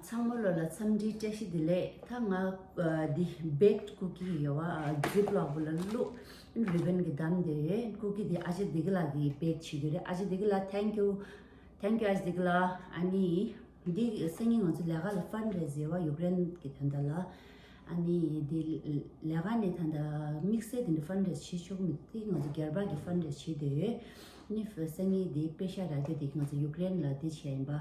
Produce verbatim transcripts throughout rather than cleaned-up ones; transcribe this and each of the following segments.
ཚང་མ་ལོ་ལ་འཚམས་འདྲི་བཀྲ་ཤིས་བདེ་ལེགས། ད་ང་འདི་baked cookie ཡོད་བ། Ziploc་ལ་བླུགས། Ribbon་གི་བསྡམས་བསྡད་ཡོད། Cookie་འདི་ཨ་ཅེ་བདེ་སྐྱིད་ལགས་ཀྱིས་bake་བྱེད་ཀྱི་རེད། ཨ་ཅེ་བདེ་སྐྱིད་ལགས། Thank you. Thank you ཨ་ཅེ་བདེ་སྐྱིད་ལགས། ཨ་ནི་འདི་སང་ཉིན་ང་ཚོ་ལས་ཀ་ལ་fundraise་ཡོད་བ། ཡུཀ་རེན་གི་དོན་དག་ལ། ཨ་ནི་འདི་ལས་ཀ་ནས་ད་ལྟ་དམིགས་བསལ་དེ་འདྲ་fundraise་བྱེད་ཆོག་གི་མི་འདུག་ང་ཚོ་སྒེར་པ་གི་fundraise་བྱེད་བསྡད་ཡོད། ཨ་ནི་སང་ཉིན་འདི་པེ་ཤ་རག་རྒྱུ་དེ་ང་ཚོ་ཡུཀ་རེན་ལ་འདི་བྱས་ཡིན་པ།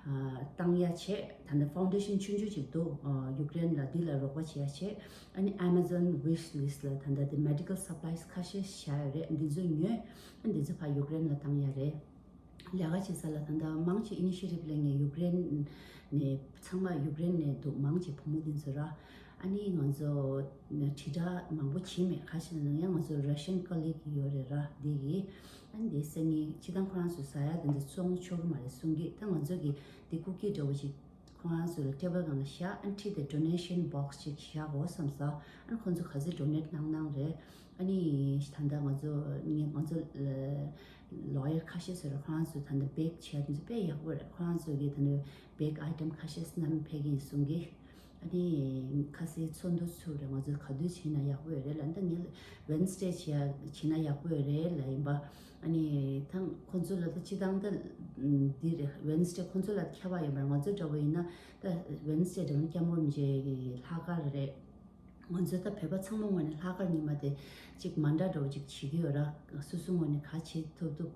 ཨ་བཏང་ཡ་བྱས། ད་ལྟ་foundation་ཆུང་ཆུང་ཅིག་འདུག་ཨ་ཡུཀ་རེན་ལ་འདི་ལ་རོགས་པ་བྱེད་ཡ་བྱས། ཨ་ནི་Amazon wish list་ལ་ད་ལྟ་འདི་medical supplies་ཁ་ཤས་བཞག་ཡོད་རེད། འདི་ཚོ་ཉོས། ཨ་འདི་ཚོ་ཕར་ཡུཀ་རེན་ལ་བཏང་ཡ་རེད། ལས་ཀ་བྱེད་ས་ལ་ད་ལྟ་མང་ཆེ་initiative་ལེན་མཁན་ཡུཀ་རེན་ནས། ཚང་མ་ཡུཀ་རེན་ནས་འདུག་མང་ཆེ་བུ་མོ་དེ་ཚོ་ར། ཨ་ནི་ང་ཚོ་དྲིལ་བསྒྲགས་མང་པོ་བྱེད་མེད། ཁ་ཤས་ནང་ཡང་ང་ཚོ་Russian colleague་ཡོད་རེད་ར། འདི་གི་ཨ་ནི་དེ་སང་ཉིན་སྤྱི་བཏང་ཁོ་རང་ཚོ་ཟ་ཡ་དེ་འདྲ་བཙོང་ཆོག་གི་མ་རེད་གསུང་གི། ད་ང་ཚོ་གི་འདི་cookie་འདྲ་བོ་ཅིག་ཁོ་རང་ཚོ་ལ་table་སྒང་ལ་བཞག་ཨ་ནི་འཁྲིས་དེ་donation box་ཅིག་བཞག་གོ་བསམ་ས། ཨ་ནི་ཁོ་ཚོ་ག་ཚོད་donate་གནང་གནང་རེད། ཨ་ནི་ད་ལྟ་ང་ཚོ་ངས་ང་ཚོ་lawyer་ཁ་ཤས་ཚོ་ར་ཁོ་རང་ཚོ་ད་ལྟ་bake་བྱས་དེ་ཚོ་དཔེ་ཡག་པོ་རེད། ཁོ་རང་ཚོ་གི་ད་ལྟ་bake item་ཁ་ཤས་བསྣམས་ཕེབས་ཀྱི་ཡིན་གསུང་གི། ཨ་ནི་ཁ་སང་ཚོགས་འདུ་ཚུགས་རེད། ང་ཚོ་ག་དུས་བྱས་ན་ཡག་པོ་ཡོད་རེད་ལབ། ད་ངས་Wednesday་བྱས་བྱས་ན་ཡག་པོ་ཡོད་རེད་ལབ་ཡིན་པ། ཨ་ནི་ད་ཁོ་ཚོ་ལ་ད་སྤྱི་བཏང་ད་འདི་རེད། Wednesday་ཁོ་ཚོ་ལ་ཁྱབ་པ་ཡོད་མ་རེད། ང་ཚོ་འདྲ་བོ་ཡིན་ན་ད་Wednesday་འདྲ་བོ་སྐྱབས་མགོན་རིན་པོ་ཆེ་གི་ལྷག་དཀར་རེད། ང་ཚོ་ད་བོད་པ་ཚང་མ་ངོས་ནས་ལྷག་དཀར་ཉི་མ་དེ་གཅིག་མ་འདྲ་འདྲ་བོ་གཅིག་བྱེད་ཀྱི་ཡོད་ར། སོ་སོ་ངོས་ནས་ག་བྱེད་ཐུབ་ཐུབ།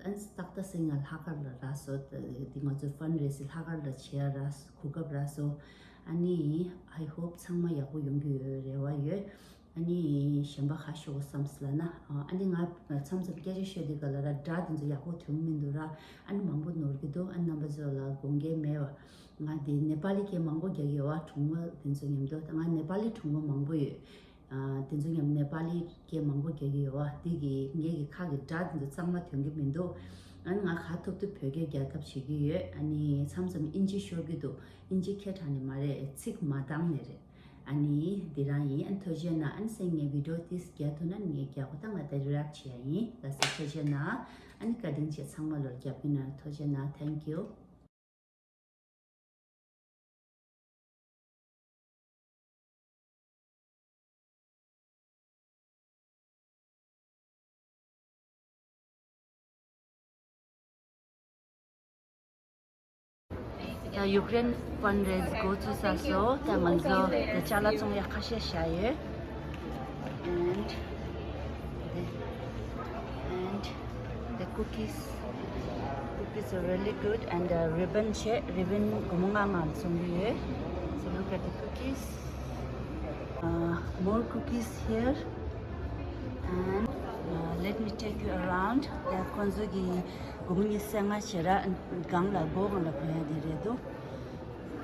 ཨ་ནི་ཏག་ཏག་སེང་ང་ལྷག་དཀར་ལ་རག་སོང་། འདི་ང་ཚོ་fundraise་ལྷག་དཀར་ལ་བྱེད་ཡ་རག་སོང་། གོ་སྐབས་རག་སོང་། ཨ་ནི་I hope་ཚང་མ་ཡག་པོ་ཡོང་གི་ཡོད་རེ་བ་ཡོད། ཨ་ནི་གཞན་པ་ག་ཞུ་དགོས་བསམ་སོང་ལབ་ན། ཨ་ནི་ང་མཚམས་མཚམས་སྐད་ཆ་བཤད་དུས་ག་ལ་ར་སྒྲ་དེ་ཚོ་ཡག་པོ་ཐོན་གི་མི་འདུག་ར། ཨ་ནི་མང་པོ་ནོར་གི་འདུག་ཨ་ནི་རྣམ་པ་ཚོ་ལ་དགོངས་འགལ་མེད་པ། ང་དེ་ནེ་པ་ལི་སྐད་མང་པོ་རྒྱག་གི་ཡོད་བ། གྲོགས་མོ་དེ་ཚོ་མཉམ་དུ། ད་ང་ནེ་པ་ལི་གྲོགས་མོ་མང་པོ་ཡོད། ཨ་དེ་ཚོ་མཉམ་ནེ་པ་ལི་སྐད་མང་པོ་རྒྱག་གི་ཡོད་བ། དེ་གི་ངེད་ཀྱི་ཁ་གི་སྒྲ་དེ་ཚོ་གཙང་མ་ཐོན་གི་མི་འདུག་ཨ་ནི་ང་ག་ཐུབ་ཐུབ་བོད་སྐད་རྒྱག་ཐབས་བྱེད་ཀྱི་ཡོད། ཨ་ནི་མཚམས་མཚམས་ཨིན་ཇི་ཤོར་གི་འདུག་ཨིན་ཇི་ཁྱད་དྲགས་ནི་མ་རེད། ཚིག་མ་འདང་ནི་རེད། ཨ་ནི་འདི་རང་ཡིན། ཨ་ནི་ཐུགས་རྗེ་གནང་། ཨ་ནི་སང་ངས་video་དེ་རྒྱག་ཐུབ་ན་ངས་རྒྱག་གོ། ད་ང་ད་wrap་བྱེད་ཡ་ཡིན། ལགས་སོ་ཐུགས་རྗེ་གནང་། ཨ་ནི་བཀའ་དྲིན་ཆེ། ཚང་མ་ལོར་རྒྱབ་སྐྱོར་གནང་། ཐུགས་རྗེ་གནང་། Thank you། ད་ཡུཀ་རེན་fundraise་འགོ་བཙུགས་ཚར་སོང་། ད་ང་ཚོ་ད་ཅ་ལག་བཙོང་ཡ་ཁ་ཤས་བཞག་ཡོད། And the, and the cookies, cookies are really good. And the ribbon བྱས། Ribbon་སྒོར་མོ་ལྔ་ལྔ་བཙོང་གི་ཡོད། So look at the cookies. Uh, more cookies here. And uh, let me take you around. ད་ཁོང་ཚོ་གི་སྒོར་མོ་ཉི་ཤུ་རྩ་ལྔ་བྱས་ར། སྒང་ལ་སྒོ་སྒང་ལ་གོན་ཡ་དེ་རེད་འདུག་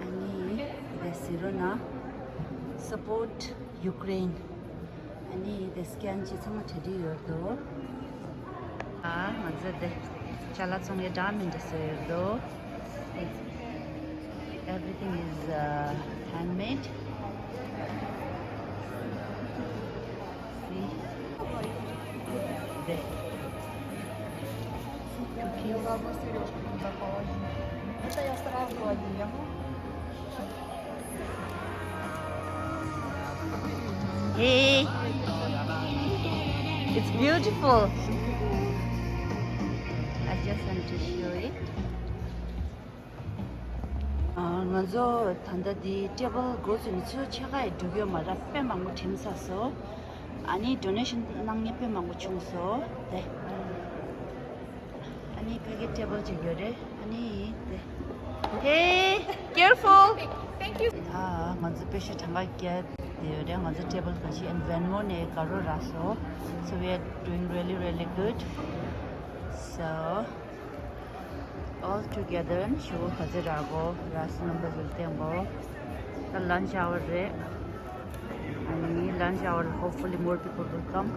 ཨ་ནི་དེ་ཟེར་རོ་ན། Support Ukraine. ཨ་ནི་དེ་scan་བྱས་ཚང་མ་གྲ་སྒྲིག་ཡོད་འདུག་ཨ་ང་ཚོ་དེ་ཅ་ལག་བཙོང་ཡ་འདྲ་མི་འདྲ་བཟོས་ཡོད་འདུག Everything is uh, handmade. See? There. Cookies. Это я сразу одену. Hey, it's beautiful. I just want to show it. ང་ཚོ་ད་ལྟ་འདི་table་འགོ་བཙུགས་ནས་ཆུ་ཚོད་ཕྱེད་ཀ་ཡི་འགྲོ་གི་ཡོད་མ་རེད། དཔེ་མང་པོ་འགྲིམ་ཚར་སོང་། ཨ་ནི་donation་གནང་མཁན་དཔེ་མང་པོ་བྱུང་སོང་། དེ་ཨ་ནི་ཕ་གི་table་ཅིག་ཡོད་རེད། ཨ་ནི་དེ། Hey, careful. Thank you. ཨ་ང་ཚོ་པེ་ཤ་གྲངས་ཀ་བརྒྱད་དེ་ཡོད་རེད། ང་ཚོ་table་ག་ཅིག་and Venmo་ནས་དགའ་རོགས་རག་སོང་། So we are doing really, really good. So all together ཞུ་ག་ཚོད་རག་གོ། རག་སོང་། རྣམ་པ་ཚོ་བསྟན་གོ། ད་lunch hour་རེད། ཨ་ནི་lunch hour hopefully more people will come.